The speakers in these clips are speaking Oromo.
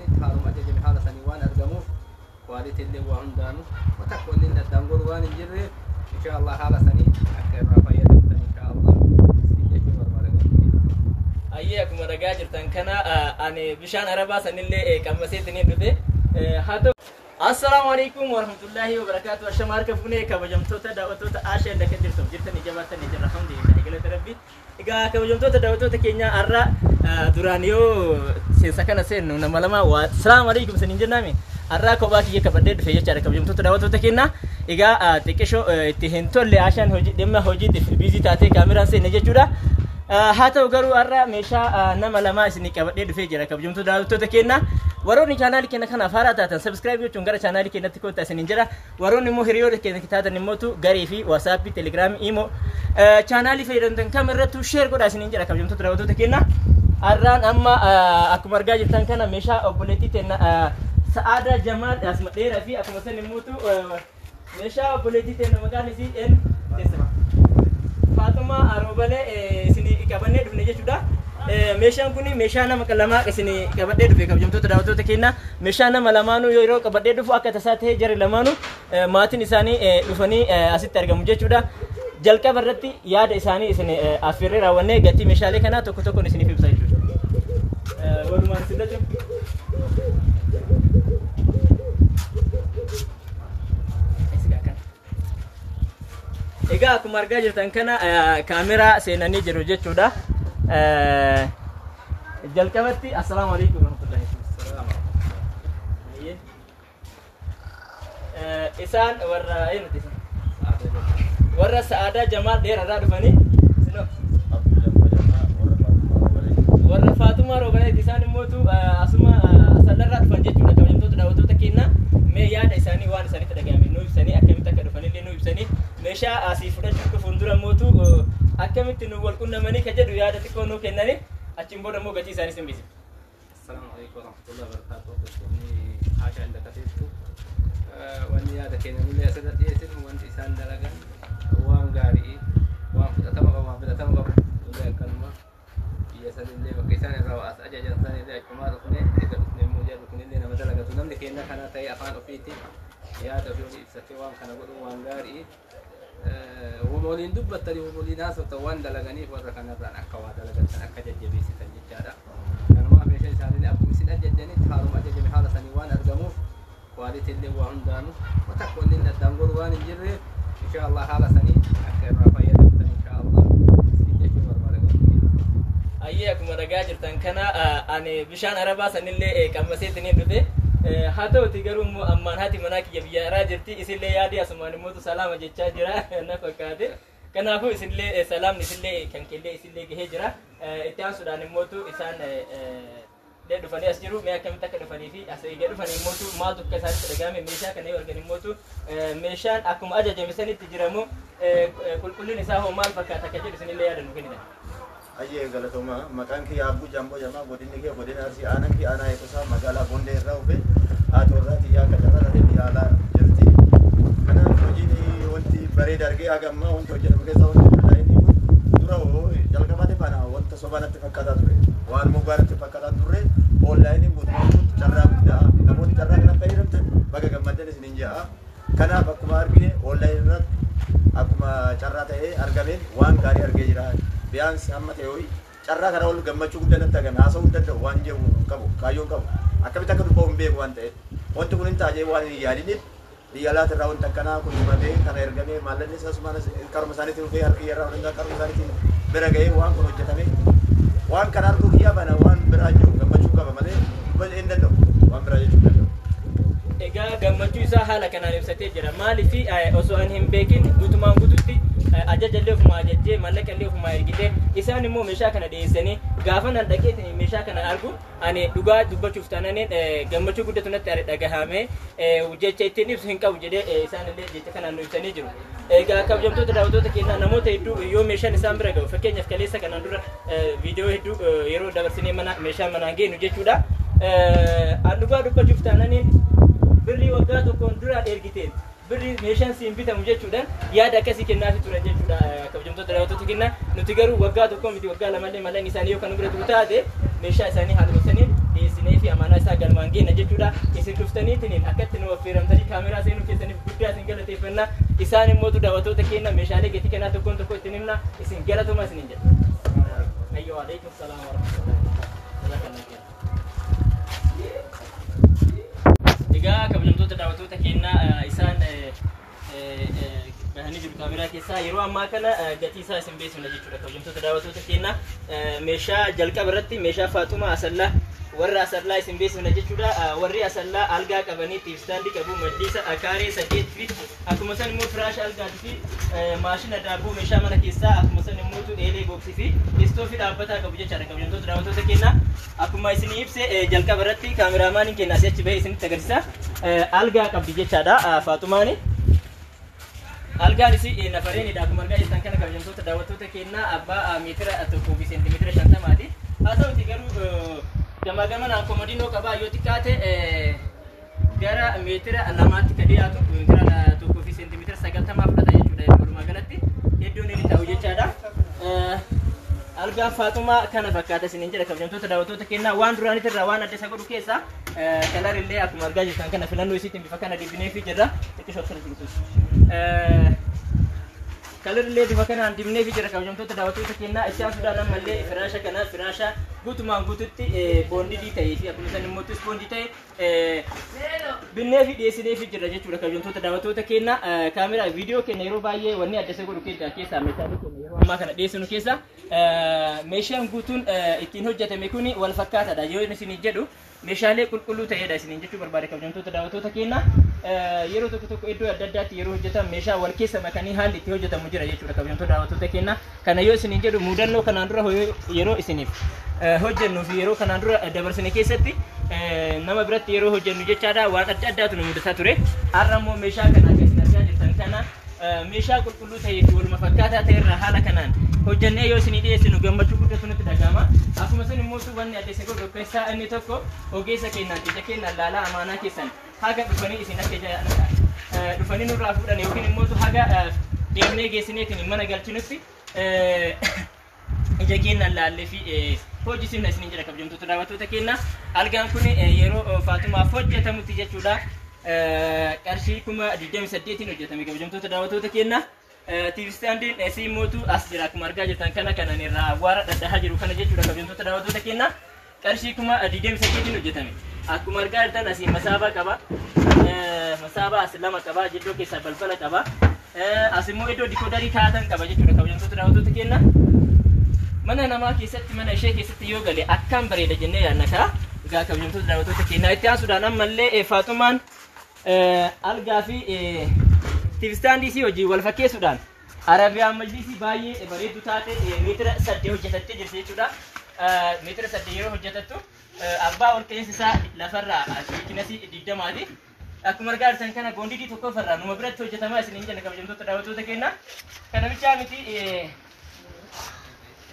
ajajjanitti haaluma ajajame haala sanii waan argamuuf, quality illee waa hundaanuu takka wanni inni addaan godhu waan hin jirreef, insha Allah haala sanii akka irraa fayyadamtan insha Allah isin jechuu barbaada. Ayyee, akkuma dhagaa jirtan kana ani bishaan arabaa sanillee qammaseetiin dhufe. Haa ta'u. Assalaamu alaikum warahmatullahi wabarakatuh. Ashama, harka fuunee kabajamtoota daawwattoota Aashaa Indaka, jirtu jirtanii jabaatanii jirra, alhamdulillah, galata Rabbi. Egaa kabajamtoota daawwattoota keenya, har'a duraan yoo seensa kana seennu nama lama waa salaamu alaikum isiniin jennaami. Har'a kophaa kiyya qabadhee dhufe jechaadha, kabajamtoota daawwattoota keenya. Egaa xiqqishoo itti hin tolle, Aashaan hojii dhimma hojiitiif busy taatee kaameraan seenne jechuudha. Haa ta'u garuu har'a meeshaa nama lamaa isinii qabadhee dhufee jira, kabajamtoota daawwattoota keenya. Warroonni chaanaalii keenya kanaaf haaraa taatan subscribe gochuun gara chaanaalii keenyatti kottaa isiniin jira. Warroonni immoo hiriyoota keenya taatan immootu garee fi WhatsAppii, Telegramii, Imo chaanaalii fayyadamtan kam irrattuu share godhaa isiniin jira, kabajamtoota daawwattoota keenya. Har'aan amma akkuma argaa jirtan kana meeshaa obboleettii teenya Sa'aadaa Jamaal asuma dheeraa fi akkuma san immootu meeshaa obboleettii teenya maqaan isii een Faatumaa Aroobalee isinii qabannee dhufne jechuudha. Meeshaan kun meeshaa nama lamaa isinii qabadhee dhufe, kabajamtoota daawwattoota keenya. Meeshaa nama lamaanuu yeroo qabadhee dhufu akka tasaa ta'ee jarri lamaanuu maatiin isaanii dhufanii asitti argamu jechuudha. Jalqaba irratti yaada isaanii isin affeerree raawwannee gatii meeshaalee kanaa tokko tokkoon isiniif ibsa jechuudha. Walumaan isin jechuudha. Egaa akkuma argaa jirtan kana kaameraa seenanii jiru jechuudha. Jalqabatti assalaamu alaikum warahmatullahi. Isaan warra eenyuti? Warra Sa'aadaa Jamaal dheerarraa dhufanii. Warra Faatumaa Roobaleeti, isaan immootu asuma sallarraa dhufan jechuudha, kabajamtoota daawwattoota keenya. Mee yaada isaanii waan isaanitti dhagahame nu ibsanii, akkamitti akka dhufanillee nu ibsanii, meeshaa asii fudhachuu dhufuun dura mootu akkamitti nu wal qunnamanii ka jedhu yaada xiqqoo nuu kennanii, achiin booda immoo gatii isaanii sin beeksifna. Assalaamu alaikum warahmatullahi wabarakatuh. Hordoftoonni Aashaa Indakateettu, wanni yaada keenya nullee asirratti dhiyeessinu, wanti isaan dalagan waan gaarii, waan fudhatama qabu, waan filatama qabu. Nullee akkanuma biyya sanillee bakka isaan irraa as ajajan sanillee achumaa dhufne. Eega dhufne immoo jarri kunillee nama dalagatu, namni keenya kana ta'e afaan ofiitiin yaada ofii olii ibsatee waan kana godhu waan gaarii. Wama waliin dubbattanii, wama waliin haasoftan waan dalaganiif, warra kanarraan akka waa dalagattan akka jajjabeessitan jechaadha. Kanumaa meeshaa isaanii akkuma isin ajajjanitti haaluma ajajame haala sanii waan argamuuf, quality illee waa hundaanuu takka wanni inni addaan godhu waan hin jirreef, insha Allah haala sanii akka irraa fayyadamtan insha Allah isin jechuu barbaada. Ayyee, akkuma dhagaa jirtan kana ani bishaan arabaa sanillee qammaseetiin dhufe. Haa ta'uti garuu immoo ammaan haati manaa kiyya biyya araa jirti, isillee yaadii asumaan immoo salaama jechaa jira na fakkaate. Kanaafuu isillee salaamni isillee kan kellee isillee gahee jira. Itti aansuudhaan immootu isaan illee dhufanii as jiru. Mee akkamitti akka dhufanii fi as eega dhufanii immootu maaltu akka isaanitti dhagahame, meeshaa kana yoo argan immootu meeshaan akkuma ajajame sanitti jiramu, qulqullina isaa hoo maal fakkaata akka jedhu isinillee yaada nu kennitan. Ayyee, galatooma. Maqaan kiyya Abbuu Jamboo jedhama. Godinni kiyya godina Arsii, aanaan kiyya aanaa Eeqosaa, magaalaa Bondee irraa dhufe. Haati warraa tiyyaa akka carraa taatee biyya alaa jirti. Kanaaf hojiin wanti bareeda argee haga ammaa wanti hojjetamu keessaa wanti onlineii kun dura jalqabaate faana wanta sobaa natti fakkaataa ture. Waan mugaa natti fakkaataa turre. Onlineiin guutummaa guutuutti carraa guddaa, namoonni carraa kana fayyadamtan baga gammaddan isiniin jedha. Kanaaf akkuma argine onlineii irratti akkuma carraa ta'ee argameen waan gaarii argee jira. Biyaansi hamma ta'e ho'i carraa kana ol gammachuu guddaa natti argame. Haasa'uu hin danda'u, waan jedhu hin qabu, kaayyoon qabu. Akkamitti akka dubba'u hin beeku waan ta'eef. Wanti kun hin taajee waan hin yaadiniif, biyya alaatirraa wanta akkanaa kun himamee kana ergamee, maallaqni isaas karuma isaaniitiin dhufee harki irraa fudhatan, karuma isaaniitiin bira ga'ee waan kun hojjetame. Waan kana arguu kiyyaa bana waan biraa jiru gammachuu qaba malee dubbachuu hin danda'u. Waan biraa jechuu hin danda'u. Egaa gammachuu isaa haala kanaan ibsatee jira. Maaliif osoo ani hin beekin guutumaan guututti ajaja illee ofumaa ajajjee, maallaqa illee ofumaa ergitee, isaan immoo meeshaa kana dhiyeessanii, gaafa nan dhaqee meeshaa kana argu, ani dhugaa dubbachuuf taananiin gammachuu guddatu natti dhagahame, jecha ittiin ibsu hin qabu jedhee isaan illee jecha kanaan nu ibsanii jiru. Egaa kabajamtoota daawwattoota keenyaa, namoota hedduu yoo meeshaan isaan bira ga'u, fakkeenyaaf kaleessa kanaan dura viidiyoo hedduu yeroo dabarsinee mana meeshaa manaan geenyu jechuudha. An dhugaa dubbachuuf taananiin birrii waggaa tokkoon duraan ergiteen birrii meeshaan siin bitamu jechuudhaan yaada akkasii kennaafi turan jechuudha, kabajamtoota daawwattoota keenyaa. Nuti garuu waggaa tokko miti, waggaa lamallee mallaqni isaanii yoo kan bira turu taate, meeshaa isaanii haaluma saniin Dhiyeessinee fi amaanaa isaa galmaan geenna jechuudha. Isin dhuftaniitiin akkatti nu affeeramtanii kaameraa seenuu keessaniif guddaa isin galateeffanna. Isaan immoo daawwattoota keenya meeshaalee gatii kanaa tokkoon tokko ittiin himna. Isin galatuma isiniin jedha. Ayyoo, alaikum salaam wa rahmatullahi. Jazakallah. Egaa kabajamtoota daawwattoota keenyaa, isaan bahanii jiru kaameraa keessaa. Yeroo ammaa kana gatii isaa isin beeksifna jechuudha. Kabajamtoota daawwattoota keenyaa, meeshaa jalqaba irratti meeshaa Faaxumaa Asallaa, warra Asallaa isin beeksifna jechuudha. Warri Asallaa algaa qabanii, TV stand qabu, majliisa kaaree 8 fi akkuma san immoo firaasha algaatii fi maashina daabboo, meeshaa mana keessaa, akkuma san immoo eelee boksii fi istoofii dhaabbataa qabu jechaadha. Kabajamtoota daawwattoota keenyaa, akkuma isin ibse jalqaba irratti kaameraamaaniin keenya asii achi bahee isinitti agarsiisa. Algaa qabdi jechaadha Faaxumaani. Algaan isii nafareenidha akkuma argaa jirtan kana. Kabajamtoota daawwattoota keenyaa, abbaa meetira 1 fi seentimeetira 50ti. Haa ta'uti garuu gamaa gamanaan komodiinoo qabaa, yoo xiqqaate gara meetira 2tti ka dhiyaatu, meetira 1 fi seentimeetira 90 fudhata jechuudha walumaa galatti iddoon inni taa'u jechaadha. Algaan Faaxumaa kana fakkaata isiniin jedha. Kabajamtoota daawwattoota keenyaa, waan duraanitti irraa waan adda isa godhu keessaa color illee akkuma argaa jirtan kana filannoo isiitiin bifa kana dibnee fi jirra. Xiqqishoo akkana siqisuus. Color illee bifa kanaan dibnee fi jira. Kabajamtoota daawwattoota keenyaa, itti aansuudhaan ammallee firaasha kana, firaasha guutumaan guututti bonded ta'ee fi akkuma san immoo ispoonjii ta'e binnee fi dhiyeessinee fi jira jechuudha. Kabajamtoota daawwattoota keenyaa, kaameraa viidiyoo keenya yeroo baay'ee wanni adda isa godhu keessaa meeshaalee keenya yeroo ammaa kana dhiyeessinu keessa meeshaan guutuun ittiin hojjetame kuni wal fakkaataadha yoo isin jedhu, meeshaalee qulqulluu ta'edha isiniin jechuu barbaade. Kabajamtoota daawwattoota keenya, yeroo tokko tokko iddoo adda addaatti yeroo hojjetan meeshaa wal keessa makanii haalli itti hojjetamu jira jechuudha. Kabajamtoota daawwattoota keenya, kana yoo isiniin jedhu mudannoo kanaan dura yeroo isiniif hojjennuu fi yeroo kanaan dura dabarsine keessatti nama biratti yeroo hojjennu jechaadha, waan adda addaatu nu mudataa ture. Har'a immoo meeshaa kana akka isin argaa jirtan kana meeshaa qulqulluu ta'ee fi waluma fakkaataa ta'e irraa haala kanaan hojjennee yoo isinii dhiyeessinu gammachuu guddatu nutti dhaga'ama. Akkuma sun immoo wanni adda isin godhu keessaa inni tokko ogeessa keenyaan ija keenyaan laalaa amaanaa keessan haga dhufanii isin akka dhufanii nurraa fuudhan yookiin immoo haga deemnee geessineetiin mana galchinutti ija keenyaan laallee fi hojjisifna isiniin jedha. Kabajamtoota daawwattoota keenya, algaan kun yeroo Faatumaaf hojjetamutti jechuudha qarshii 28,000n hojjetame. Kabajamtoota daawwattoota keenya, TV standiin siimootu as jira akkuma argaa jirtan kana, kanan irraa awwaara dhadhahaa jiru kana jechuudha. Kabajamtoota daawwattoota keenya, qarshii 28,000n hojjetame. Akkuma argaa jirtan asii masaabaa qaba, masaabaa as lama qaba, jidduu keessaa balbala qaba, as immoo iddoo decoder kaa'atan qaba jechuudha. Kabajamtoota daawwattoota keenya, mana namaa keessatti, mana ishee keessatti yoo gale akkam bareeda jennee yaadna kaa. Egaa kabajamtoota daawwattoota keenyaa, itti aansuudhaan ammallee Faaxumaan algaa fi TV stand isii hojii wal fakkeessuudhaan Arabiyaan majlisii baay'ee bareedduu taate meetira 8 hojjetattee jirti jechuudha. Meetira 8 yeroo hojjetattu abbaa ol qeensi isaa lafarraa thickness 20ti. Akkuma argaa jirtan kana bonded tokkoffarraa numa biratti hojjetamaa isiniin jenna. Kabajamtoota daawwattoota keenya. Kana bichaa miti,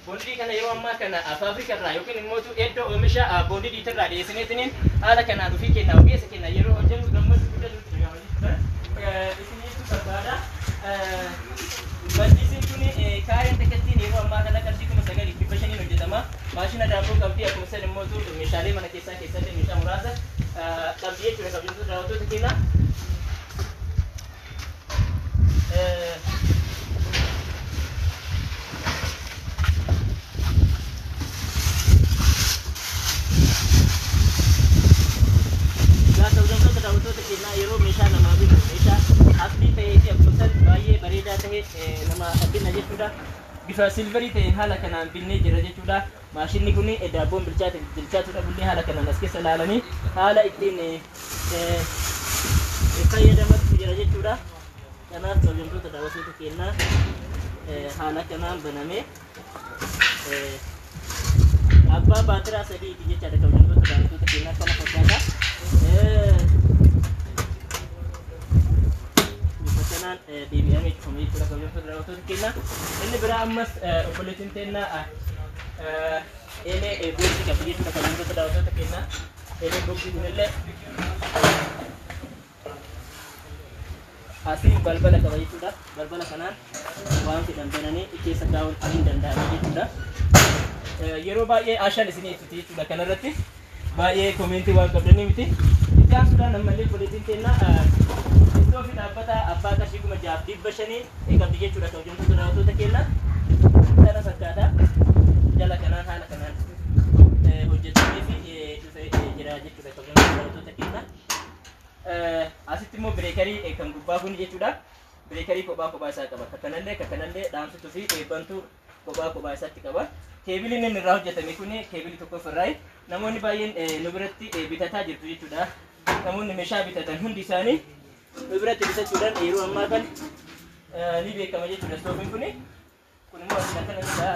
bonded kana yeroo ammaa kana faabirika irraa yookiin immoo iddoo oomisha bonded irraa dhiyeessineetiniin haala kanaan ofii kenna ogeessa kenna yeroo hojjennu gammachuu guddaa nutti dhagahama jechuudha. Isiniitu barbaada. Majlisiin kun kaareen takkattiin yeroo ammaa kana qarshii 9,500n hojjetama. Maashina daabboo qabdii, akkuma san immoo meeshaalee mana keessaa keessatti meeshaa muraasa qabdii jechuudha, kabajamtoota daawwattoota keenya. Egaa kabajamtoota daawwattoota keenyaa, yeroo meeshaa namaa bitu meeshaa asli ta'ee fi akkuma san baay'ee bareedaa ta'e nama binna jechuudha. Bifa silver ta'een haala kanaan binnee jira jechuudha. Maashinni kun daabboon bilchaate bilchaatu dhabullee haala kanaan as keessa ilaalanii haala ittiin fayyadamatu jira jechuudha. Kanaaf kabajamtoota daawwattoota keenyaa, haala kanaan banamee abbaa baatiraa sadiiti jechaadha. Kabajamtoota daawwattoota keenyaa, kana fakkaata. Bifa kanaan deebi'amee cufame jechuudha, kabajamtoota daawwattoota keenyaa. Inni biraa ammas obboleettiin teennaa eelee box qabdi jechuudha. Kabajamtoota daawwattoota keenyaa, eelee box kunillee asii balbala qaba jechuudha. Balbala kanaan waan fedhan bananii keessa kaa'uun hin danda'ama jechuudha. Yeroo baay'ee ashaan isinii ibsiti jechuudha kanarratti. Baay'ee commentii waan qabdanii miti. Itti aansuudhaan ammallee obboleettiin keenya istoofii dhaabbata abbaa qarshii 6,500 qabdi jechuudha kabajamtoota daawwattoota keenya. Kana fakkaata. Jala kanaan haala kanaan hojjetamee fi dhufee jira jechuudha kabajamtoota daawwattoota keenya. Asitti immoo breakerii kan gubbaa kun jechuudha. Breakerii kophaa kophaa isaa qaba. Kanallee kanallee dhaamsituu fi eebbantuu kophaa kophaa isaatti qaba. Keebiliin inni irraa hojjetame kun keebilii tokko ofirraa namoonni baay'een nu biratti bitataa jirtu jechuudha. Namoonni meeshaa bitatan hundi isaanii nu biratti bitachuudhaan yeroo ammaa kana ni beekama jechuudha istoofiin kun. Kun immoo asii kana bitaa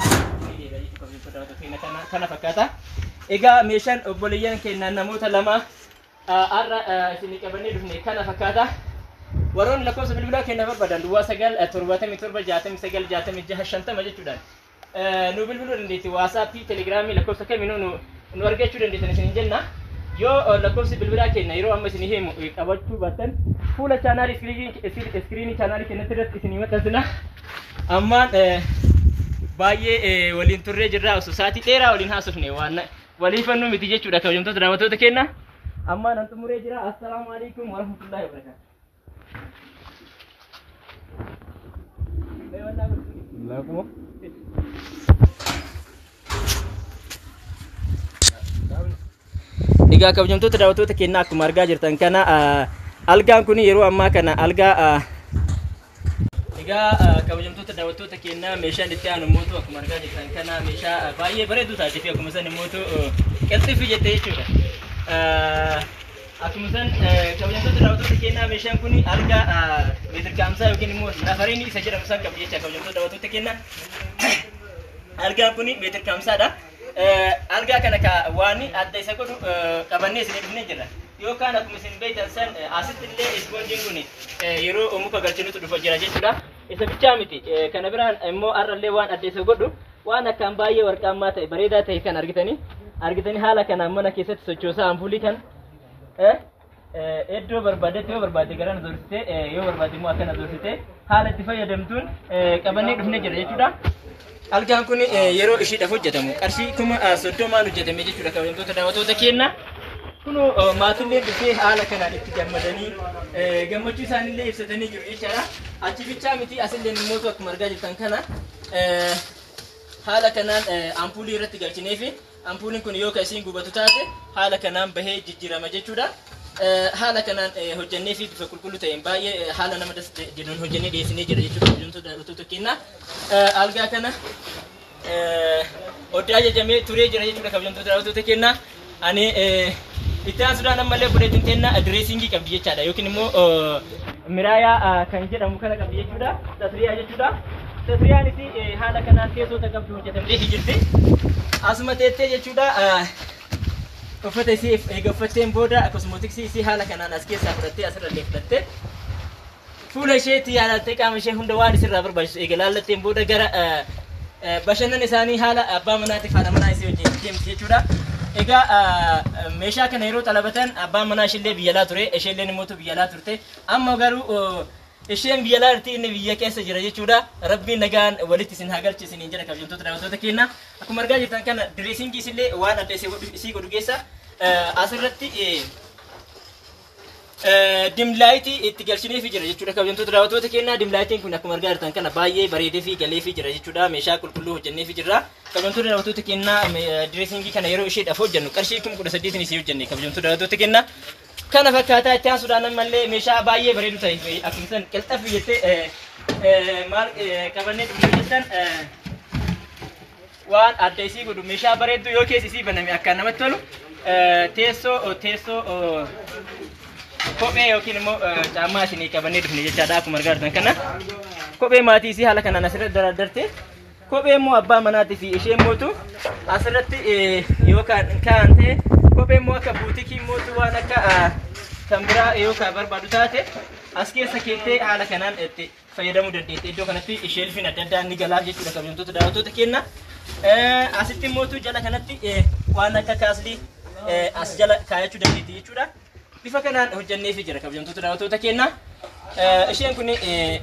ni deega jechuudha kabajamtoota kana fakkaata. Egaa meeshaan obboleeyyan keenya namoota lama har'a isinii qabannee dhufne kana fakkaata. Warroonni lakkoofsa bilbilaa keenya barbaadan 09 77 69 66 50 jechuudhaan nu bilbiluu dandeetti. WhatsAppii, Telegramii lakkoofsa kamiinuu nu argachuu dandeettan isin jenna. Yoo lakkoofsi bilbilaa keenya yeroo amma isinii himu qabachuu baattan fuula channelii screenii channelii keenyatti irratti isinii maxxansina. Ammaan baay'ee waliin turree jirra osoo sa'aatii dheeraa waliin haasofne waan waliifannuu miti jechuudha kabajamtoota daawwattoota keenya. Ammaan an xumuree jira. Assalaamu alaikum warahmatullahi wabarakatuh. Laafuma. Egaa kabajamtoota daawwattoota keenyaa akkuma argaa jirtan kana algaan kun yeroo ammaa kana algaa. Egaa kabajamtoota daawwattoota keenyaa meeshaan itti aanu immoo akkuma argaa jirtan kana meeshaa baay'ee bareedu taatee fi akkuma san immoo qilxifii jettee jechuudha. Akkuma san kabajamtoota daawwattoota keenyaa meeshaan kun algaa meetira 50 yookiin immoo nafariin isa jedhamu san qabdi jecha kabajamtoota daawwattoota keenyaa. Algaan kun meetira 50dha. Algaa kana ka waan adda isa godhu qabannee isin dhufnee jirra. Yookaan akkuma isin beektan san asitti illee ispoonjiin kun yeroo muka galchinutu dhufa jira jechuudha. Isa bichaa miti. Kana biraan immoo har'allee waan adda isa godhu waan akkaan baay'ee warqaammaa ta'e bareedaa ta'e kan argitanii haala kanaan mana keessatti sochoosaa ampuulii kan iddoo barbaadetti yoo barbaade garana zorsitee yoo barbaade immoo akkana zorsitee haala itti fayyadamtuun qabannee dhufnee jira jechuudha. Algaan kun yeroo ishiidhaaf hojjetamu qarshii 30,000 hojjetame jechuudha kabajamtoota daawwattoota keenya. Kun maatillee dhufee haala kanaan itti gammadanii gammachuu isaaniillee ibsatanii jiru jechaadha. Achi bichaa miti asillee immoo akkuma argaa jirtan kana haala kanaan ampuulii irratti galchinee fi ampuuliin kun yoo ka isiin gubatu taate haala kanaan bahee jijjiirama jechuudha. Haala kanaan hojjennee fi bifa qulqulluu ta'een baay'ee haala nama das jedhuun hojjennee dhiyeessinee jira jechuudha kabajamtoota daawwattoota keenya. Algaa kana oddaa ajajamee turee jira jechuudha kabajamtoota daawwattoota keenya. Ani itti aansuudhaan ammallee obboleettiin keenya dressingii qabdi jechaadha yookiin immoo miraayaa kan jedhamu kana qabdi jechuudha. Tasriyaa jechuudha. Tasriyaanis haala kanaan teessoota qabdu hojjetamtee jirti. Asuma teettee jechuudha. Uffata isii eega uffatteen booda cosmeticsii isii haala kanaan as keessaa fudhattee asirra illee fudhattee fuula isheetti yaalattee qaama ishee hunda waan isirraa barbaachisu eega laallatteen booda gara bashannana isaanii haala abbaa manaatiif haadha manaa isii wajjin deemti jechuudha. Egaa meeshaa kana yeroo xalabatan abbaan manaa isheellee biyya alaa ture isheelleen immoo biyya alaa turte amma garuu isheen biyya alaa jirti inni biyya keessa jira jechuudha. Rabbiin nagaan walitti isin haa galchu isiniin jedha kabajamtoota daawwattoota keenya. Akkuma argaa jirtan kana dressingii isillee waan adda isii godhu keessa asirratti dim lightii itti galchineefi jira jechuudha kabajamtoota daawwattoota keenya. Dim lightiin kun akkuma argaa jirtan kana baay'ee bareedee fi galeefi jira jechuudha. Meeshaa qulqulluu hojjenneefi jirra. Kabajamtoota daawwattoota keenya dressingii kana yeroo isheedhaaf hojjennu qarshii 18,000 isii hojjenne kabajamtoota daawwattoota keenya. Kana fakkaataa itti aansuudhaan ammallee meeshaa baay'ee bareedu ta'e akkuma san qilxaffi jettee maal qabannee dhufne jettan waan adda isii godhu meeshaa bareeddu yoo keessi isii baname akkaan namatti tolu teessoo kophee yookiin immoo caammaa isinii qabannee dhufne jechaadha akkuma argaa jirtan kana. Kophee maatii isii haala kanaan asirratti daraddarte kophee immoo abbaa manaatii fi ishee mootu asirratti yoo kan ta'e kophee immoo akka buutikii mootu waan akka kan biraa yoo kan barbaadu taate as keessa keettee haala kanaan itti fayyadamuu dandeette. Iddoo kanatti shelfiin adda addaa ni galaaf jechuudha kabajamtoota daawwattoota keenya. Asitti mootu jala kanatti waan akka kaaslii as jala kaayachuu dandeetti jechuudha. Bifa kanaan hojjenneefi jira kabajamtoota daawwattoota keenya. Isheen kun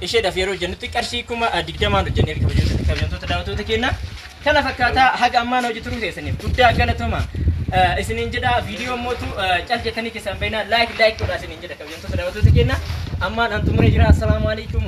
isheedhaaf yeroo hojjennutti qarshii 20,000 hojjenneefi kabajamtoota daawwattoota keenya. Kana fakkaataa haga ammaan hojii turuu keessaniif guddaa galatooma. Isiniin jedha viidiyoo mootu cal jettanii keessan bahinaa like like godhaa isiniin jedha kabajamtoota daawwattoota keenya. Ammaan an xumuree jira. Assalaamu alaikum.